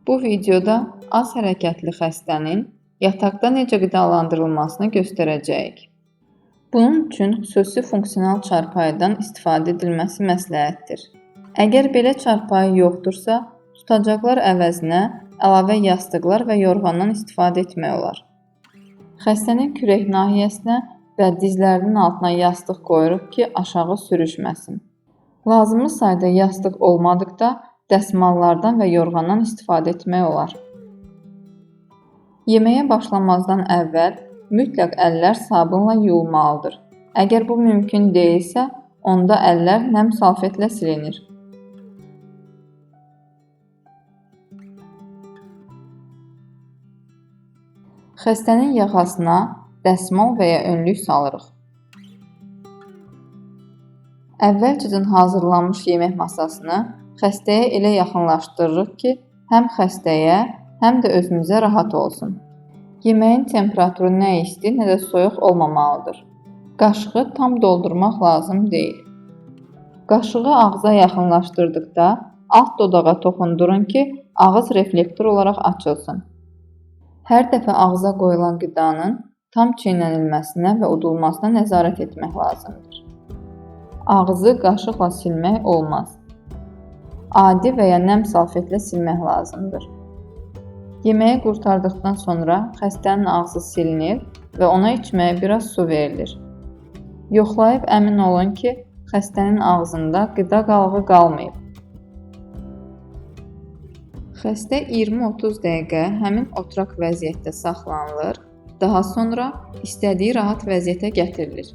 Bu videoda az hərəkətli xəstənin yataqda necə qidalandırılmasını göstərəcəyik. Bunun üçün xüsusi funksional çarpayıdan istifadə edilməsi məsləhətdir. Əgər belə çarpayı yoxdursa, tutacaqlar əvəzinə əlavə yastıqlar və yorğandan istifadə etmək olar. Xəstənin kürək nahiyəsinə və dizlərinin altına yastıq qoyuruq ki, aşağı sürüşməsin. Lazımi sayda yastıq olmadıqda dəsmallardan və yorğandan istifadə etmək olar. Yeməyə başlamazdan əvvəl mütləq əllər sabunla yuyulmalıdır. Əgər bu mümkün deyilsə, onda əllər nəm salfetlə silinir. Xəstənin yaxasına dəsmal və ya önlük salırıq. Əvvəlcədən hazırlanmış yemək masasını xəstəyə elə yaxınlaşdırırıq ki, həm xəstəyə, həm də özümüzə rahat olsun. Yeməyin temperaturu nə isti, nə də soyuq olmamalıdır. Qaşığı tam doldurmaq lazım deyil. Qaşığı ağza yaxınlaşdırdıqda alt dodağa toxundurun ki, ağız reflektor olaraq açılsın. Hər dəfə ağza qoyulan qidanın tam çiynənilməsinə və udulmasına nəzarət etmək lazımdır. Ağzı qaşıqla silmək olmaz. Adi və ya nəm salfetlə silmək lazımdır. Yeməyi qurtardıqdan sonra xəstənin ağzı silinir və ona içməyə biraz su verilir. Yoxlayıb əmin olun ki, xəstənin ağzında qida qalığı qalmayıb. Xəstə 20-30 dəqiqə həmin oturaq vəziyyətdə saxlanılır, daha sonra istədiyi rahat vəziyyətə gətirilir.